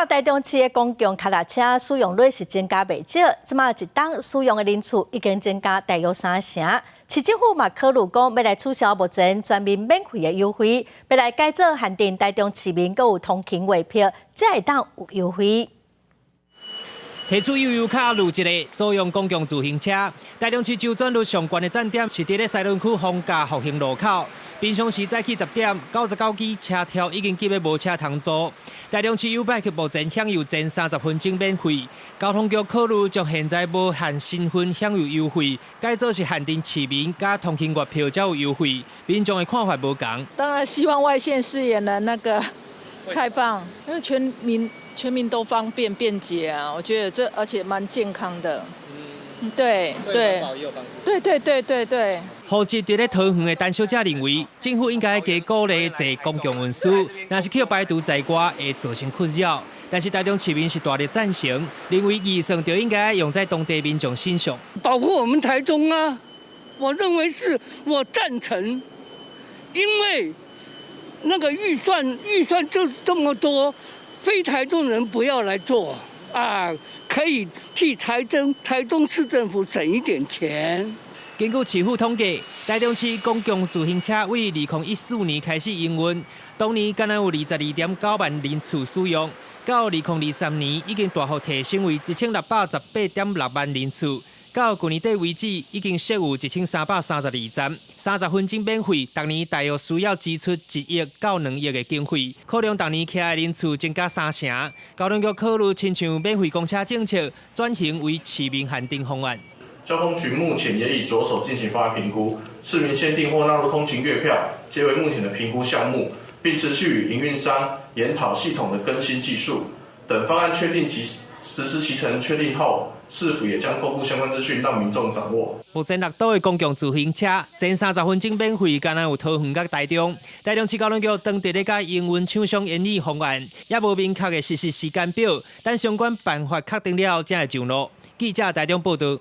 這馬臺中市的公共跤踏車使用率是增加袂少，這馬一冬使用的人次已經增加大約三成。市政府嘛考慮講欲來取消目前全民免費的優惠，欲來改做限定臺中市民閣有通勤月票，才會當有優惠。提出悠遊卡錄一个租用公共自行車，臺中市周轉率上懸的站點是佇咧西崙區逢甲復興路口。平常時早起10點，99支車柱已經擠欲無車通租。臺中市 YouBike 目前享有前30分鐘免費。交通局考慮將現在無限身份享有優惠，改做是限定市民佮通勤月票才有優惠。民眾的看法無仝。當然希望外縣市也能那個開放，因為全民都方便便捷啊，我覺得這而且蠻健康的。對對對對對對對。戶籍佇咧桃園的陳小姐認為，政府應該加鼓勵坐公共運輸，若是予排除在外，會造成困擾。但是臺中市民是大力贊成，認為預算就應該用在當地民眾身上。保護我們臺中啊，我認為是我贊成，因為那個預算就是這麼多，非臺中人不要來做啊，可以替臺中市政府省一點錢。根據市府統計，臺中市公共自行車為2014年開始營運，當年敢若有22.9萬人次使用，到2023年已經大幅提升為1618.6萬人次，到舊年底為止，已經設有1332站，30分鐘免費，逐年大約需要支出1億到2億的經費，可能逐年騎的人次增加三成。交通局考慮親像免費公車政策，轉型為市民限定方案。交通局目前也已着手進行方案評估，市民限定或納入通勤月票，皆為目前的評估項目，並持續與營運商研討系統的更新技術。等方案確定及實施期程確定後，市府也將公布相關資訊，讓民眾掌握。目前六都的公共自行車前30分鐘免費，敢若有桃園佮台中。台中市交通局當佇咧佮營運廠商研擬方案，也無明確的實施時間表，等相關辦法確定了，才會上路。記者台中報導。